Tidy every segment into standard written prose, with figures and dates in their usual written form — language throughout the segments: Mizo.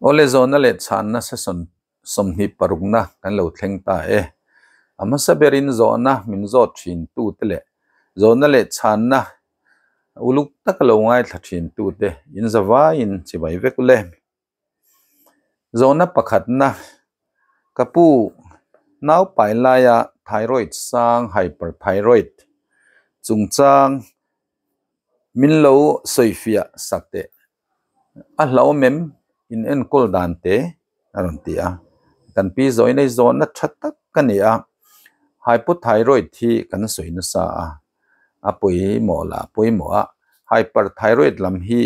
Awle zawhna leh chhanna session 26 na kan lo thleng ta e. A hmasa berin zawhna min zawt thin tute leh zawhna leh chhanna uluk taka lo ngaithla thin tute in zavaiin chibai vek ule. Zawhna pakhatna, Ka pu, naupai laia thyroid sang, hyperthyroid, chungchang min lo sawifiah sak teh. A hlauhawm em? In enkawl dan te? a rawn ti a. Kan pi zawhin ei zawhna tha tak ka ni a, hypothyroid hi kan sawi nasa a, a pawimawh lah pawimawh a, hyperthyroid lam hi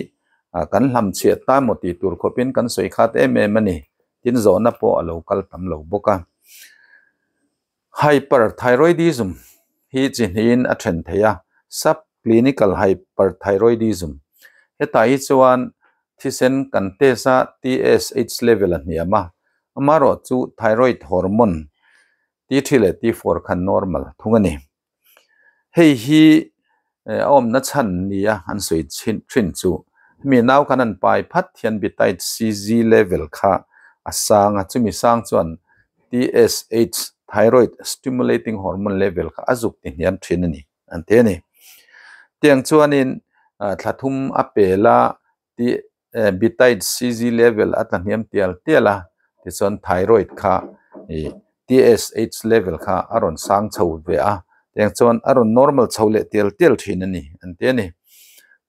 kan hlamchhiah ta emaw tih tur khawpin kan sawi khat em em a ni. Tin zawhna pawh a lo kal tam lo bawk a. Hyperthyroidism hi chi hnihin a then thei a, subclinical hyperthyroidism. Hetah hi chuan thisen kan test a TSH level a hniam a, amaherawh chu thyroid hormone T3 leh T4 khan normal thung a ni. Hei hi a awmna chhan nia an sawi thin chu hemi nau khan an pai phat hian bitite CG level kha a sang a, chumi sang chuan TSH, thyroid stimulating hormone level kha a zuk ti hniam thin a ni an ti a ni. Tiang chuanin thla thum a pel a tih Bitide CG level a tla hniam tial tial a, tichuan thyroid kha ih TSH level kha a rawn sang chho ve a, tiang chuan a rawn normal chho leh tial tial thin a ni an ti a ni.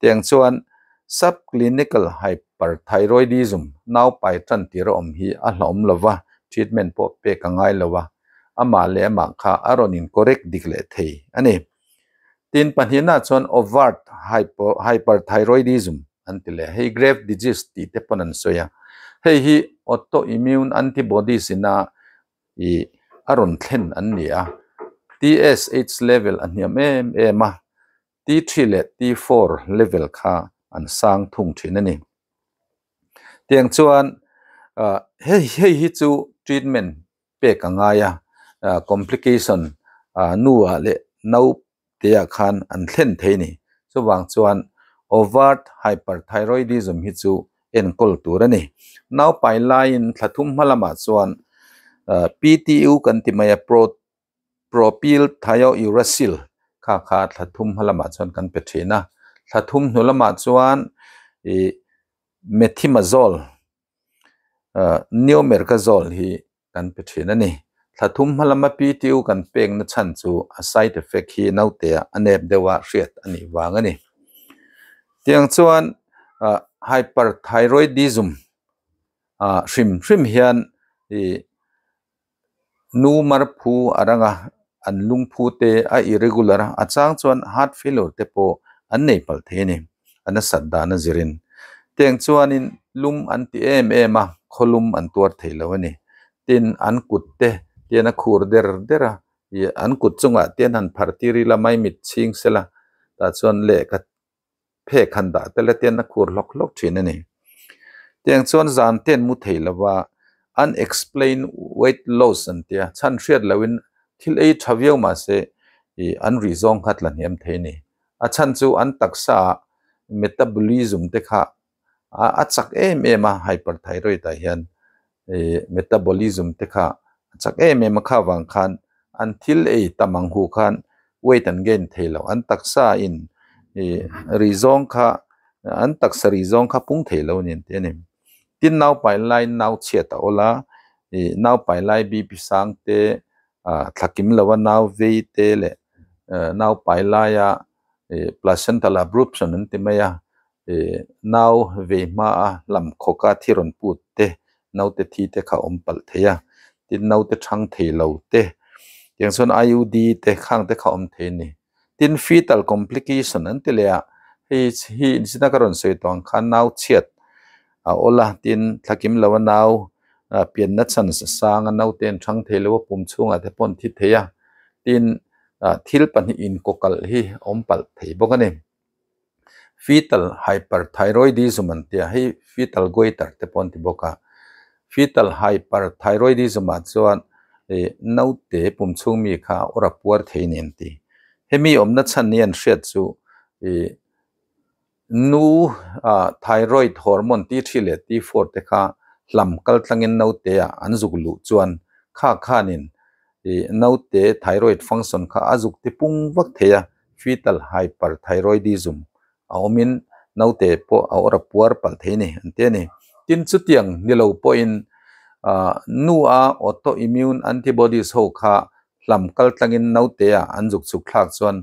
Tiang chuan subclinical hyperthyroidism naupai tan tir a awm hi a hlauhawm lo va, treatment pawh pek a ngai lo a, amah leh amah kha a rawn in correct dik leh thei a ni. Tin pahnihna chuan overt hyperthyroidism an ti leh. Hei Graves disease tih te pawn an sawi a. Hei hi autoimmune antibodies ina ih a rawn thlen an ni a. TSH level a hniam em em a, T3 leh T4 level kha an sang thung thin a ni. Tiang chuan hei hei hi chu treatment pek a ngai a, complication nu ah leh no te ah khan an thlen thei a ni. Chuvang chuan overt hyperthyroidism hi chu enkawl tur a ni. Naupai laiin thla thum hma lamah chuan PTU kan ti mai a, propyl thiouracil kha kha thla thum hma lamah chuan kan pe thin a. Thla thum hnu lamah chuan ih methimazole Neomercazole hi kan pe thin a ni. Thla thum hma lama PTU kan pekna chhan chu a side effect hi naute ah a nep deuh a hriat a nih vang a ni. Tiang chuan hyperthyroidism hrim hrim hian ih Nu marphu a rang a, an lungphu te a irregular a, a chang chuan heart failure te pawh an nei palh thei a ni, a nasat dan a zirin. Tiang chuanin lum an ti em em a, khawlum an tuar thei lo a ni. Tin, an kut te tian a khur der der a, ih an kut chungah tian han phar tir ila maimit chhing sela, tah chuan lehkha phek han dah tel a tian a khur hlawk hlawk thin a ni. Tiang chuan zan te an mu thei lo va, unexplained weight loss an tia, chhan hriat lohin thil ei tha viau mahse ih an rih zawng kha tla hniam thei a ni. A chhan chu an taksa ah metabolism te kha a chak em em a, hyperthyroid ah hian ih metabolism te kha a chak em em a kha vang khan an thil ei tam ang hu khan weight an gain thei lo an taksa in ih rih zawng kha an taksa rih zawng kha pung thei lo a ni an ti a ni tin naupai lai nau chhiat a awl a ih naupai lai BP sang te ah thla kim lo a nau vei te leh naupai laia ih placental abruption an ti mai a. Ih nau vei hma a lam khawk a thi rawn put te naute thi te kha awm palh thei a tin naute thang thei lo te tiang chuan I_U_D te khang te kha awm thei a ni tin fetal complication an ti leh a hei hi zina ka rawn sawi tawh ang khan nau chhiat a awl a tin thlakim lo a nau ah pianna chance a sang a naute an thang thei lo a pum chhungah te pawh an thi thei a tin ah thil pahnih inkawkalh hi a awm palh thei bawk a ni. Fetal hyperthyroidism an tia hei fetal goiter te pawh an ti bawk a fetal hyperthyroidism ah chuan ih naute pum chhung mi kha awr a puar thei a ni an ti hemi awmna chhan hi an hriat chu ih nu ah thyroid hormone T three leh T four te kha Hlam kaltlangin naute ah an zuk luh chuan kha khanin ih naute thyroid function kha a zuk ti pung vak thei a, fetal hyperthyroidism a awmin naute pawh a awr a puar palh thei a ni an ti a ni. Tin chutiang ni lo pawhin ah nu a autoimmune antibodies ho kha hlam kaltlangin naute ah an zuk chhuk thlak chuan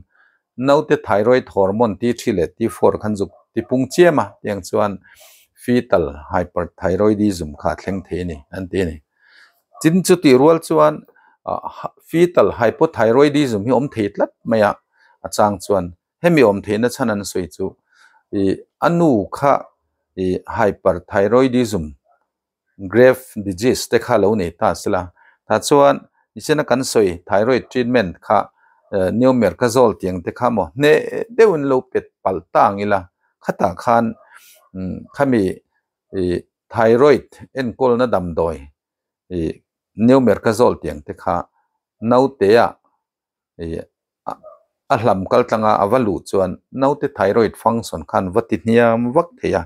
Naute thyroid hormone T3 leh T4 khan zuk tipung chiam a, tiang chuan fetal hyperthyroidism kha a thleng thei a ni an ti a ni. Tin chutih rual chuan fetal hypothyroidism hi awm thei tlat mai a, a chang chuan hemi awm theihna chhan an sawi chu ih a nu kha ih hyperthyroidism Grave disease te kha lo nei ta sela tah chuan nichina kan sawi thyroid treatment kha neomercazole tiang te kha maw hneh deuhin lo pet palh ta ang ila khatah khan khami ih thyroid enkawlna damdawi ih neomercazole tiang te kha naute ah ih a hlam kal tlanga a va luh chuan naute thyroid function khan va ti hniam vak thei a,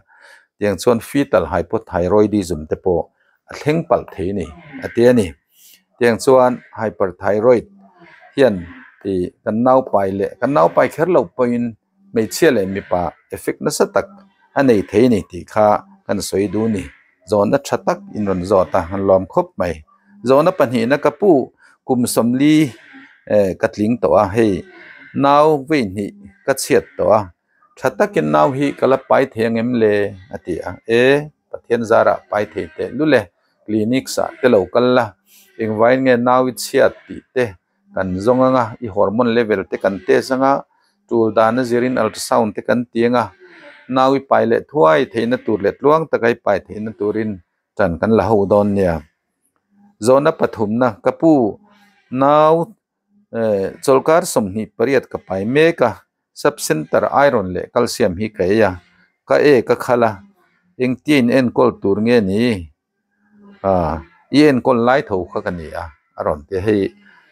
tiang chuan fetal hypothyroidism te pawh a thleng palh thei a ni a ti a ni. Tiang chuan hyperthyroid hian ih kan naupai leh kan naupai kher loh pawhin hmeichhia leh mipa effect nasa tak a nei thei a ni tih kha kan sawi duh a ni. Zawhna tha tak in rawn zawt a, an lawm khawp mai. Zawhna pahnihna ka pu kum sawmli eh ka tling tawh a, hei nau vei hnih ka chhiat tawh a, tha takin nau hi ka la pai thei ang em le? a ti a, e Pathian zarah pai thei teh lul e, clinics ah te lo kal la, engvaiin nge nau i chhiat tih te kan zawng anga i hormone level te kan test anga tul dan a zirin ultrasound te kan ti anga nau i pai leh thuai theihna tur leh tluang taka i pai theihna turin tan kan la ho dawn nia. Zawhna pathumna ka pu nau eh chawlhkar 28 ka pai mek a sub center iron leh calcium hi ka ei a ka e ka khal a engtia in enkawl tur nge ni? Ah i enkawl lai tho kha ka ni a a rawn ti a hei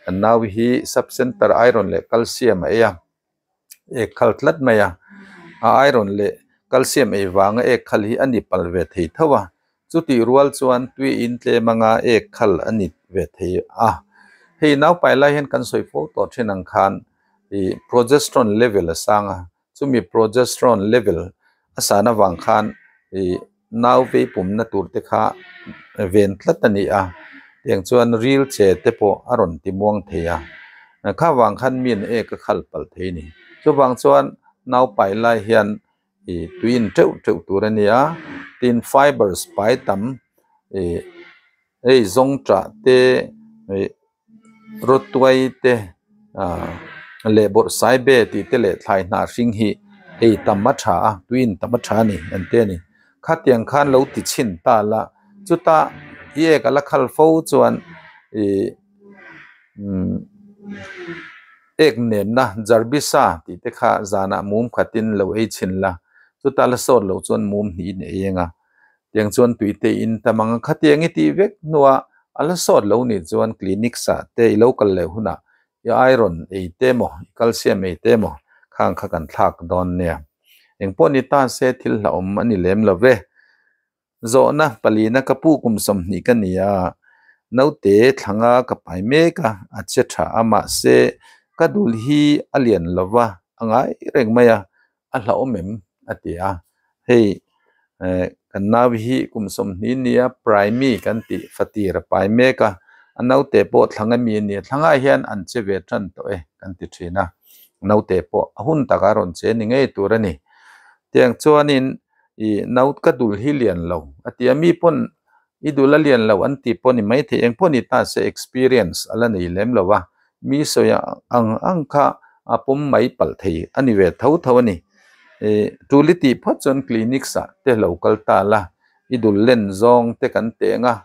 kan nau hi sub center iron leh calcium a ei a ek khal tlat mai a a iron leh calcium ei vanga ek khal hi a ni pal ve thei tho a chutih rual chuan tui in tlem anga ek khal a ni ve thei a hei naupai lai hian kan sawi fo tawh thin ang khan ih progesterone level a sang a. Chumi progesterone level a san avang khan ih nau vei pumna tur te kha ven tlat a ni a, tiang chuan ril che te pawh a rawn ti muang thei a, kha vang khan mi an ek a khal palh thei a ni. Chuvang chuan nau pai lai hian ih tui in teuh teuh tur a ni a, tin fibres pai tam ih hei zawngṭah te ih Rawtuai te ah leh bawrhsaibe tih te leh thlai hnah hring hi ei tam a tha a tui in tam a tha a ni an ti a ni khatiang khan lo ti chhin ta la chuta i ek a la khal fo chuan ih umm ek nenna jarbisa tih te kha zanah mum khatin lo ei chhin la chuta la sawt loh chuan mum hnih in ei ang a. Tiang chuan tui te in tam ang a, khatiang i tih vek hnuah a la sawt lo nih chuan clinic sah te i lo kal leh hunah i iron ei te emaw i calcium ei te emaw khang kha kan thlak dawn nia. Engpawh ni ta se thil hlauhawm a ni lem lo ve. Zawhna palina ka pu kum 20 ka ni a, naute thlanga ka pai mek a, a che tha a mahse ka dul hi a lian lo va, a ngai reng mai a, a hlauhawm em? a ti a, hei eh kan nau hi kum 20 nia prime kan tih fatir a pai mek a, a naute pawh thlang ami a ni a, thlangah hian an che ve tan tawh e kan ti thin a, naute pawh a hun takah a rawn che ni ngei tur a ni. Tiang chuanin ih nau ka dul hi lian lo a ti a, mi pawn i dul a lian lo an tih pawh ni maithei eng pawh ni ta se experience a la nei lem lo a, mi sawi ang ang kha a pawm mai palh thei a ni ve tho tho a ni. Ih tuli tih phawt chuan clinics ah te lo kal ta la, i dul len zawng te kan teng a,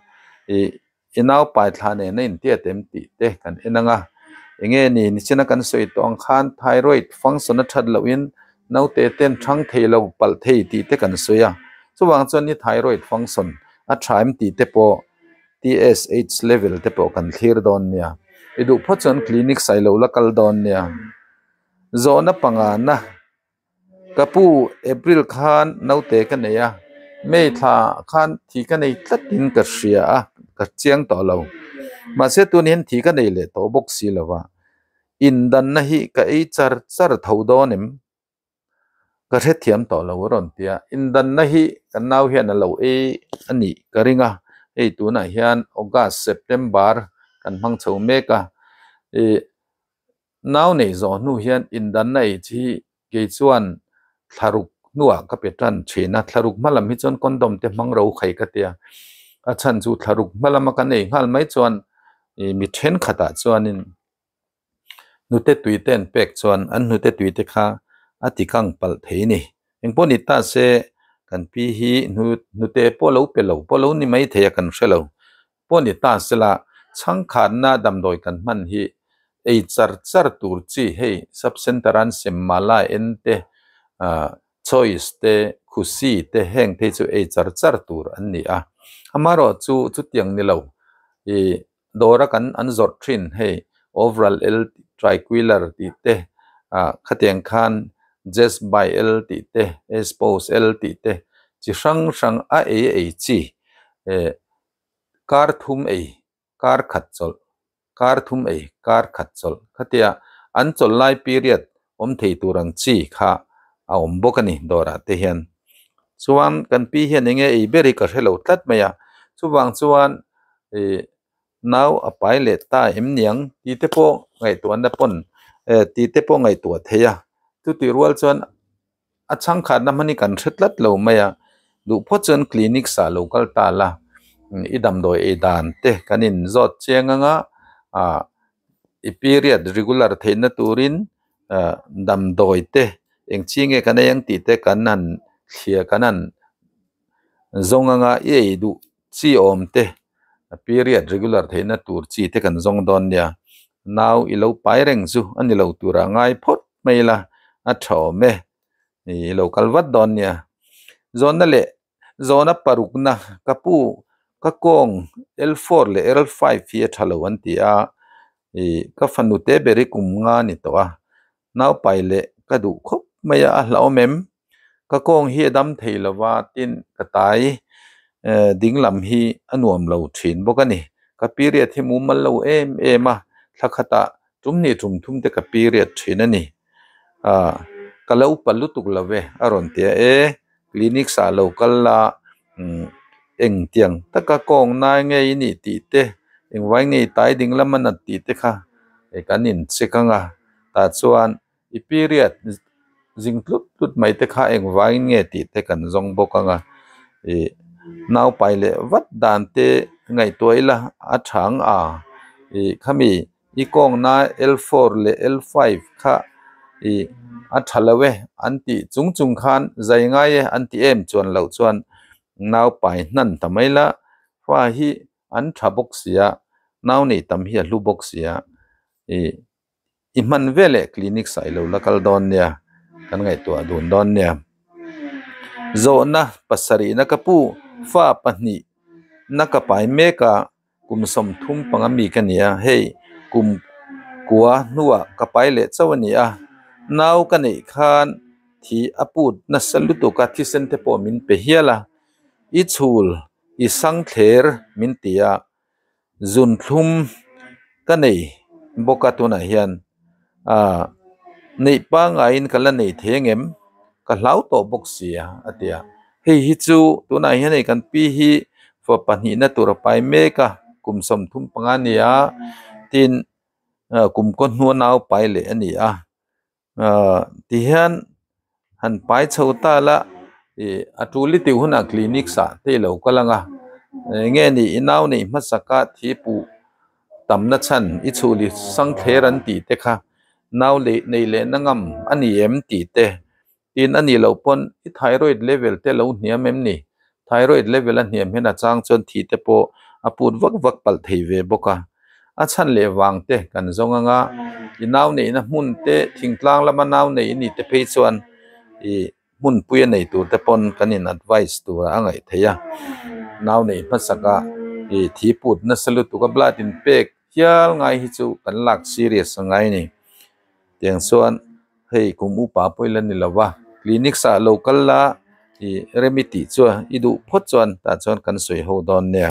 ih i naupai thla nen a intiat em tih te kan en ang a, enge ni nichina kan sawi tawh ang khan thyroid function a that loh in naute ten thang thei lo palh thei tih te kan sawi a, chuvang chuan i thyroid function a tha em tih te pawh TSH level te pawh kan thlir dawn nia, i duh phawt chuan clinic sai lo la kal dawn nia. Zawhna pangana ka pu April khan naute ka nei a, May thla khan thi ka nei tlatin ka hria a, ka chiang tawh lo. Mahse tun hian thi ka nei leh tawh bawk si lo va, indanna hi ka ei char char tho dawn em? Ka hrethiam tawh lo a rawn ti a, indanna hi kan nau hian a lo ei a nih ka ring a, hei tunah hian August, September kan hmang chho mek a, ih nau nei zawh hnu hian indanna ei chi hi kei chuan thlaruk hnuah ka pe tan thin a, thlaruk hma lam hi chuan condom te hmang ro khai ka tia, a chhan chu thlaruk hma lama kan ei nghal mai chuan ih mi thenkhatah chuanin. Hnute tui te an pek chuan an hnute tui te kha a ti kang palh thei ni. Engpawh ni ta se kan pi hi hnute pawh lo pe lo pawh lo ni mai thei a kan hre lo. Pawh ni ta sela chhangkhatna damdawi kan hman hi ei char char tur chi hei sub center an sem mala en te choice te khusi te heng phei chu ei char char tur an ni a. Amaherawhchu chutiang ni lo ih Dawra kan an zawrh thin hei Overall L Triquilar tih te ah khatiang khan Just Buy L tih te Expose L tih te chi hrang hrang a ei ei chi eh kar thum ei kar khat chawlh kar thum ei kar khat chawlh khatia an chawlh lai period awm thei tur ang chi kha a awm bawk a ni dawrah te hian chuan kan pi hian enge ei ber hi ka hre lo tlat mai a chuvang chuan ih nau a pai leh ta em niang tih te pawh ngaihtuahna pawn eh tih te pawh ngaihtuah thei a chutih rual chuan a chhangkhatna hman hi kan hre tlat lo mai a duh phawt chuan clinic sah lo kal ta la i damdawi ei dan te kan in zawt chiang anga ah i period regular theihna turin ah damdawi te eng chi nge kan ei ang tih te kan han thliah kan han zawng anga i ei duh chi awm te period regular theihna tur chi te kan zawng dawn nia nau i lo pai reng chu a ni lo tura ngai phawt mai la a tha awm e i lo kal vat dawn nia zawnna leh zawna parukna ka pu ka kawng L four leh L five hi a tha lo an ti a ih ka fanu te ber hi kum nga a ni tawh a naupai leh ka duh khawp mai a a hlauhawm em ka kawng hi a dam thei lo va tin ka tai eh ding lam hi a nuam lo thin bawk a ni ka period hi mumal lo em em a thla khatah tum hnih tum thum te ka period thin a ni ah ka lo pa lutuk lo ve a rawn ti a e clinic ah lo kal la umm engtiang taka kawng nai nge i nih tih te engvai nge i tai ding lam a nat tih te kha kan in check ang a tah chuan i period zing tlut tlut mai te kha engvai nge tih te kan zawng bawk ang a ih naupai leh vat dan te ngaihtuah ila a tha ang a ih khami i kawngna L four leh L five kha ih a tha lo e an tih chung chung khan zai ngai e an ti em chuan loh chuan naupai hnan ta mai la fa hi an tha bawk si a nau nei tam hi a hlu bawk si a ih i hman veleh clinic ah ilo la kal dawn nia kan ngaihtuah dun dawn nia zawhna pasarihna ka pu fa pahnih na ka pai mek a. Kum 35 mi ka ni a, hei kum kua hnuah ka pai leh chauh a ni a, nau ka neih khan thi a put nasa lutuk a, thisen te pawh min pe hial a, i chhul i sang thler min ti a, zun thlum ka nei bawk a tunah hian ah neih pangaiin ka la nei thei angem ka hlau tawh bawk si a a ti a hei hi chu tunah hian hei kan pi hi fa pahnihna tur a pai mek a kum 35 a ni a tin ah kum kaw hnua nau pai leh a ni a ah tihian han pai chho ta la ih a tul i tih hunah clinic ah te ilo kal ang a eng nge ni i nau neih hmasak a thi puh tamna chhan i chhul i sang thler an tih te kha nau leh nei leh na ngam a ni em tih te tin a nih loh pawn i thyroid level te lo hniam em ni thyroid level a hniam hian a chang chuan thi te pawh a put vak vak palh thei ve bawk a a chhan leh vang te kan zawng anga i nau neihna hmun te thingtlang lama nau neih a nih te phei chuan ih hmunpui a nei tur te pawn kan in advice tur a ngaih theih a nau neih hmasak a ih thi put nasa lutuk a blood in pek hial ngai hi chu kan lak serious a ngai a ni tiang chuan hei kum upa pawh ila ni lo va clinic ah lo kal la. I remi tih chu i duh phawt chuan tah chuan kan sawi ho dawn nia.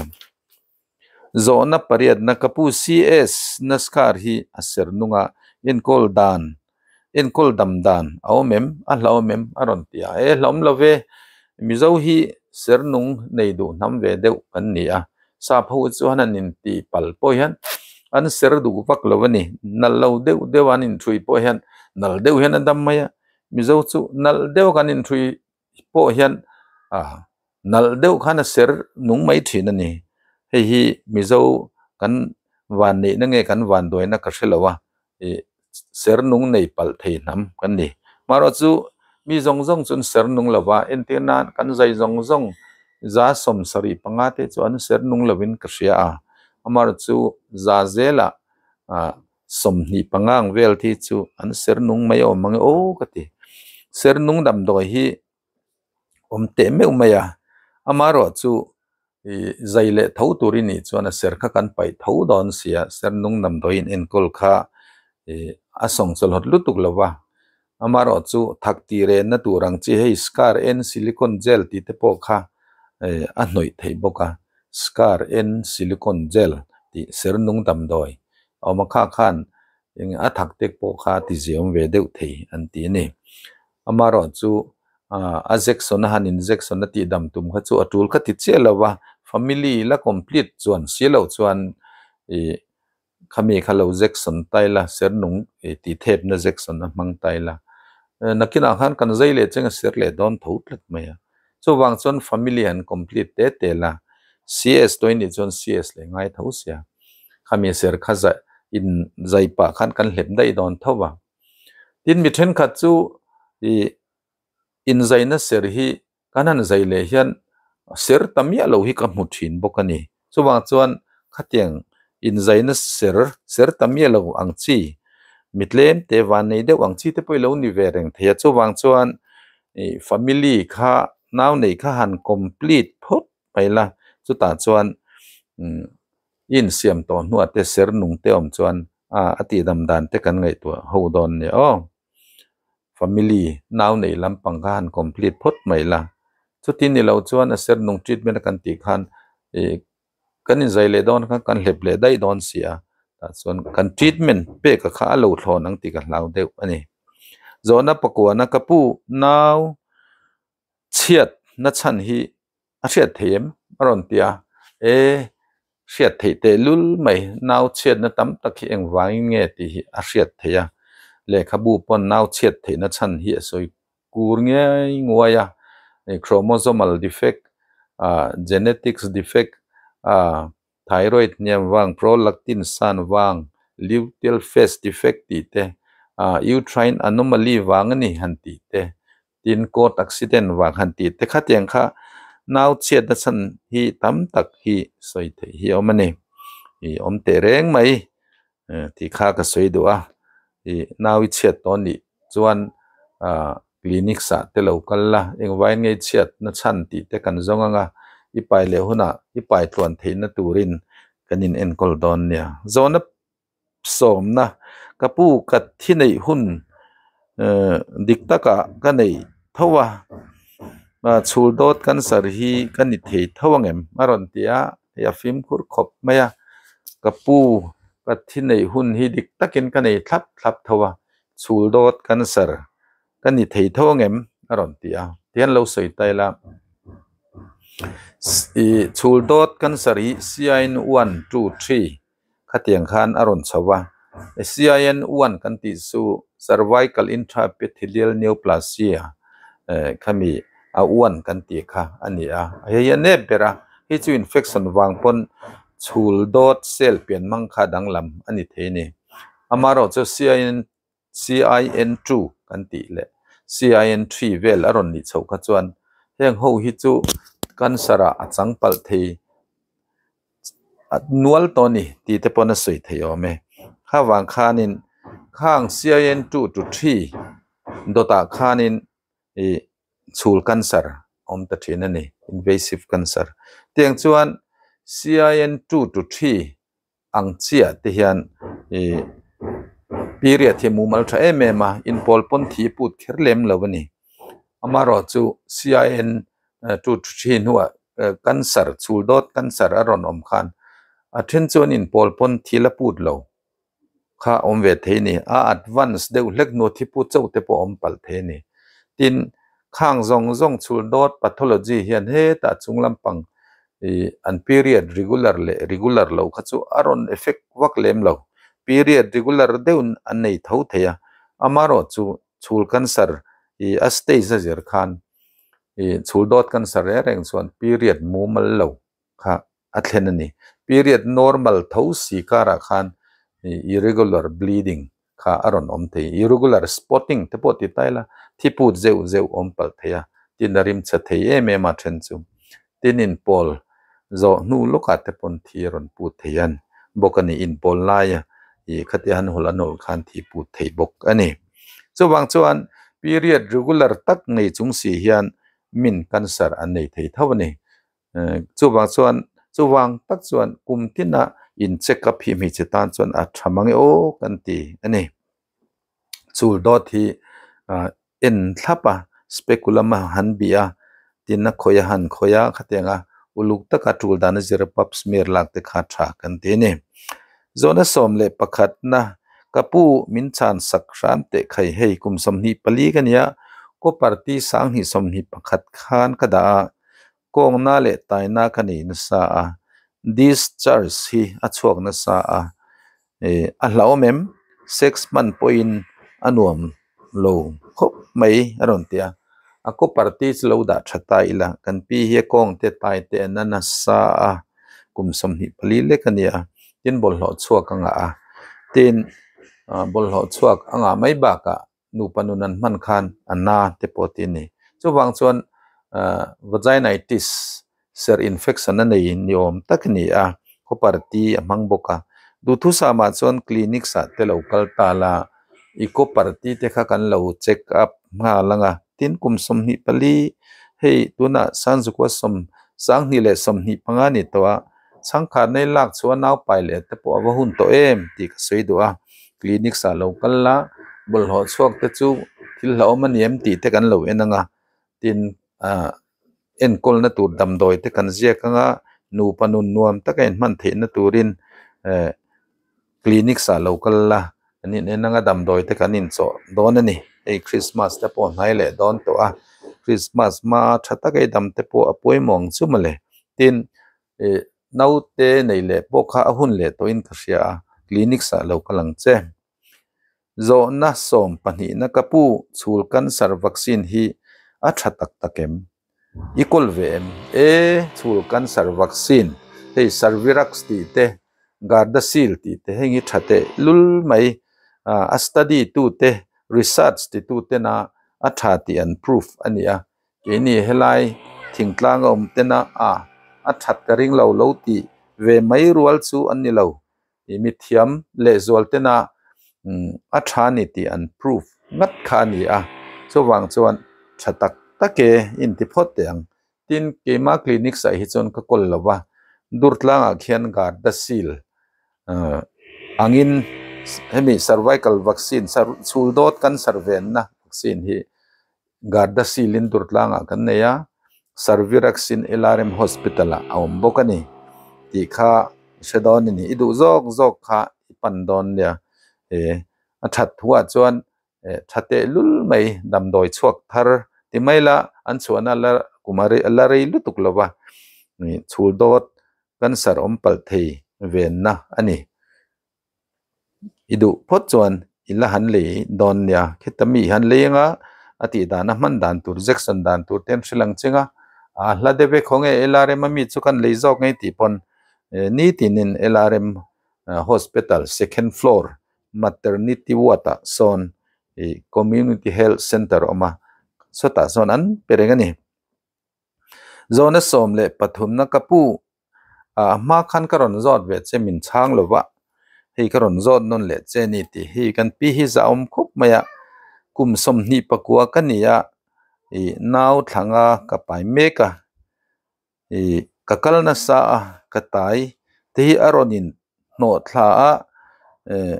Zawhna pariatna ka pu CS na scar hi a ser nunga enkawl dan enkawl dam dan a awm em a hlauhawm em a rawn ti a. E hlauhawm lo ve Mizo hi ser nung nei duh hnam ve deuh kan ni a, sap ho chuan an inti pal pawh hian an ser duh vak lo a ni. Nalh lo deuh deuh an inthui pawh hian nalh deuh hian a dam mai a, Mizo chu nalh deuh kan inthui pawh hian nalh deuh khan a ser nung mai thin a ni. Hei hi Mizo kan van neihna nge kan van duaina ka hre lo a, ih ser nung nei palh thei hnam kan ni. Marawh chu mi zawng zawng chu an ser nung lo va, entir nan kan zai zawng zawng za 75 te chu an ser nung lovin ka hria a, amarawh chu za zelah ah 25 ang vel te chu an ser nung mai awm ang e aw ka ti. Ser nung damdawi hi awm teh meuh mai a, amarawh chu ih zai leh tho tur i nih chuan a ser kha kan paih tho dawn sia, ser nung damdawi in enkawl kha ih a sawng chawlhawt lutuk lo va, amarawh chu thak tih renna tur ang chi hei scar en silicone gel tih te pawh kha ih a hnawih theih bawk a, scar en silicone gel tih ser nung damdawi a awm a kha khan eng a thak tek pawh kha a ti ziam ve deuh thei an ti a ni. Amarawh chu a jection a han injection a tih dam tum kha chu a tul kha ti chiah lo va, family la complete chuan si loh chuan ih khami kha lo jection tai la ser nung ih tih thepna jection a hmang tai la. Nakinah khan kan zai leh cheng a ser leh dawn tho tlat mai a. Chuvang chuan family han complete te te la, CS tawih nih chuan CS leh ngai tho sia. Khami ser kha zai in zai pah khan kan hlep daih dawn tho va. Tin mi thenkhat chu ih inzaina ser hi kan han zai leh hian ser ta miah lo hi ka hmu thin bawk a ni. Chuvang chuan khatiang inzaina ser ser ta miah lo ang chi mi tlem te van nei deuh ang chi te pawh i lo ni ve reng thei a. Chuvang chuan ih family kha nau nei kha han complete phawt mai la chutah chuan umm i insiam tawh hnuah te ser nung te awm chuan a tih dam dan te kan ngaihtuah ho dawn nia aw. Family nau nei lampang kha han complete phawt mai la chuti ni lo chuan a ser nung treatment a kan tih khan ih kan inzai leh dawn khan kan hlep leh daih dawn si a tah chuan kan treatment pek a kha a lo thlawn ang tih ka hlau deuh a ni. Zawhna pakuana ka pu nau chhiat na chhan hi a hriat theih em? A rawn ti a, E, hriat theih teh lul mai, nau chhiatna tam tak hi engvangin nge tih hi a hriat theih a, lehkhabu pawn nau chhiat theihna chhan hi a sawi kur ngei nguai a, chromosomal defect, genetics defect, thyroid hniam vang, prolactin san vang, luteal phase defect tih te, uterine anomaly vang a ni han tih te, tin court accident vang han tih te khatiang kha nau chhiatna chhan hi tam tak hi sawi theih hi a awm a ni. Ih awm teh reng mai tih kha ka sawi duh a, ih nau i chhiat tawh a nih chuan ah clinic ah te lo kal la engvai ngei chhiatna chhan tih te kan zawng ang a, i pai leh hunah i pai tluan theihna turin kan in enkawl dawn nia. Zawhna sawmna ka pu ka thi neih hun dik takah ka neih tho a, chhul dawt cancer hi ka ni thei tho ang em a rawn ti a, hei a fimkhur khawp mai a, ka pu ka thi neih hun hi dik takin ka nei thlap thlap tho a, chhul dawt cancer ka ni thei tho ang em a rawn ti a, tihian lo sawi ta ila ih chhul dawt cancer hi CIN 1 2 3 Khatiang khan a rawn chho a, CIN1 kan tih chu Cervical Intraepithelial Neoplasia khami a one kan tih kha a ni a, hei hi a nep ber a, hei chu infection vang pawn chhul dawt cell pian hmang kha danglam a ni thei a ni. Amaherawh chu CIN CIN2 kan tih leh CIN3 vel a rawn nih chhoh kha chuan heng ho hi chu cancer ah a chang palh thei nual tawh a ni tih te pawn a sawi thei awm e. Kha vang khanin khang CIN2 to 3 dawtah khanin ih chhul cancer awm ta thin a ni, invasive cancer. Tiang chuan CIN2 to 3 ang chiah te hian ih period hi mumal tha em em a, inpawl pawn thi put kher lem lo a ni. Amarawh chu CIN 2 3 hnuah cancer chhul dawt cancer a rawn awm khan a then chuan inpawl pawn thil a put lo kha a awm ve thei a ni. A advance deuh hlek hnu thi put chauh te pawh a awm palh thei a ni. Tin, khang zawng zawng chhul dawt pathology hian hetah chung lampang ih an period regular leh regular lo kha chu a rawn effect vak lem lo. Period regular deuhin an nei tho thei a, amarawh chu chhul cancer ih a stage a zir khan ih chhul dawt cancer reng reng chuan period mumal lo kha a thlen a ni. Period normal tho si karah khan ih irregular bleeding kha a rawn awm thei. Irregular spotting te pawh ti ta ila thi put zeuh zeuh awm palh thei a, tin a rimchhe thei em em a then chu. Tin inpawl zawh hnu lawkah te pawn thi a rawn put thei a bawk a ni. Inpawl laia ih khatia han hawlh an hawlh khan thi put thei bawk a ni. Chuvang chuan period regular tak nei chung si hian min cancer an nei thei tho a ni. Chuvang chuan chuvang tak chuan kum tina in check up hi hmeichhe tan chuan a tha mang e aw kan ti a ni. Chul dawt hi en thlap a speculum a han bih a tin a khawih a han khawih a khatiang a uluk taka tul dan a zir a pap smear lak te kha tha kan ti a ni. Zawhna 11 na ka pu min chhan sak hram teh khai hei kum 24 ka nia copper T 2021 khan ka dah a kawngna leh taina ka nei nasa a discharge hi a chhuak nasa a eh a hlauhawm em sex hman pawhin a nuam lo khawp mai a rawn ti a a copper T chu lo dah tha ta ila kan pi hi a kawng te tai te an a nasa a kum 24 lek a ni a tin bawlhhlawh chhuak a ngah a tin bawlhhlawh chhuak a ngah mai bakah nupa nun an hman khan a na te pawh ti a ni. Chuvang chuan vaginitis ser infection a nei ni awm tak a ni a copper T a hmang bawk a duhthusam ah chuan clinic ah te lo kal ta la i copper T te kha kan lo check up nghal ang a tin kum 24 hei tunah sanzukua sawm 2025 ni tawh a chhangkhat nei lak chuan nau pai leh te pawh a va hun tawh em tih ka sawi duh a clinic ah lo kal la bawlhhlawh chhuak te chu thil hlauhawm a ni em tih te kan lo en ang a tin ah enkawlna tur damdawi te kan ziak ang a nupa nun nuam taka inhman theihna turin eh clinic ah lo kal la an in en ang a damdawi te kan inchawh dawn a ni hei christmas te pawh hnai leh dawn tawh a christmas hma tha taka i dam te pawh a pawimawh ang chu mawle tin ih naute nei leh pawh kha a hun leh tawhin ka hria a clinic ah lo kal ang che. Zawhna 12 na ka pu chhul cancer vaccine hi a tha tak tak em i kawl ve em e chhul cancer vaccine hei Cervarix tih te Gardasil tih te heng hi tha teh lul mai a study tu te research ti tu tena a tha tih an proof a ni a keini helai thingtlang a awm tena a a that ka ring lo lo tih ve mai rual chu an ni lo mi thiam leh zual tena a tha ni tih an proof ngat kha a ni a chuvang chuan tha tak tak e in ti phawt teh ang tin keima clinic ah hi chuan ka kawl lova durtlangah khian Gardasil angin hemi cervical vaccine chhul dawt cancer venna vaccine hi Gardasil in durtlangah kan nei a Cervarix in LRM hospital ah a awm bawk a ni tih kha hre dawn a ni i duh zawk zawk kha i pan dawn nia eh a that thuah chuan tha teh lul mai damdawi chhuak thar ti mai la an chhuahna la kum a la rei lutuk lova chhul dawt cancer awm palh thei venna a ni. I duh phawt chuan i la han lei dawn nia khita mi han lei anga a tih dan a hman dan tur injection dan tur te an hrilh ang ching a a hla deuh e khawnge LRM a mi chu kan lei zawk ngei tih pawn nitinin LRM hospital second floor maternity ward ah sawn ih community health center a awm a sawtah sawn an pe reng a ni. Zawhna 13 na ka pu a hma khan ka rawn zawt ve che min chhang lova hei ka rawn zawt nawn leh che ni tih hi kan pi hi zahawm khawp mai a kum 29 ka ni a ih nau thlanga ka pai mek a ih ka kal nasa a ka tai te hi a rawn in hnawh thla a eh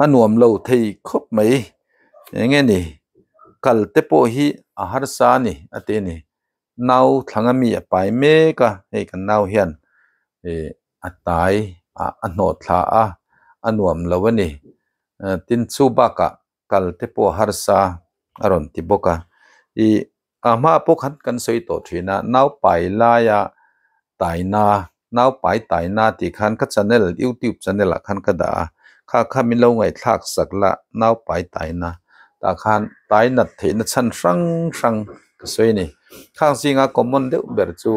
a nuam lo thei khawp mai eng nge ni. Kal te pawh hi a harsa a ni a ti a ni. Nau thlanga mi a pai mek a, hei kan nau hian ih a tai a a hnawh thla a, a nuam lo a ni. Tin chu bakah kal te pawh a harsa a rawn ti bawk a. Ih a hma pawh khan kan sawi tawh thin a, nau pai laia taina nau pai taina tih khan ka channel youtube channel ah khan ka dah a, kha kha min lo ngaihthlak sak la nau pai taina tah khan tai nat theihna chhan hrang hrang ka sawi a ni. Khang zinga common deuh ber chu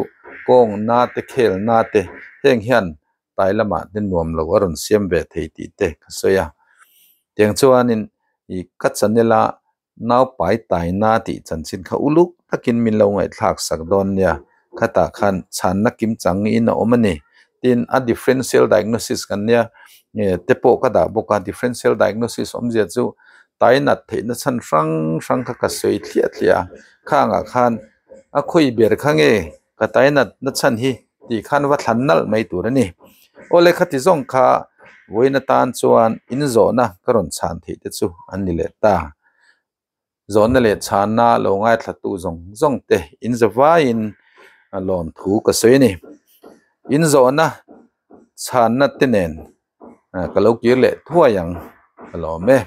kawng na te khel na te heng hian tai lamah te nuam lo a rawn siam ve thei tih te ka sawi a. Tiang chuanin ih ka channel a Nau pai taina tih chanchin kha uluk takin min lo ngaihthlak sak dawn nia, khatah khan chhanna kim chang in a awm a ni. Tin, a differential diagnosis kan nia te pawh ka dah bawk a, differential diagnosis awmzia chu tainat theihna chhan hrang hrang kha ka sawi thliah thliah a, khangah khan a khawi ber kha nge ka tainat na chhan hi tih khan va thlan nalh mai tur a ni. Awle khati zawng kha vawiin atan chuan in zawhna ka rawn chhan theih te chu an ni leh ta. Zawhna leh chhanna lo ngaithlatu zawng zawng te in zavaiin lawm thu ka sawi a ni. In zawhna chhanna te nen ka lo kir leh thuai ang ka lawm e.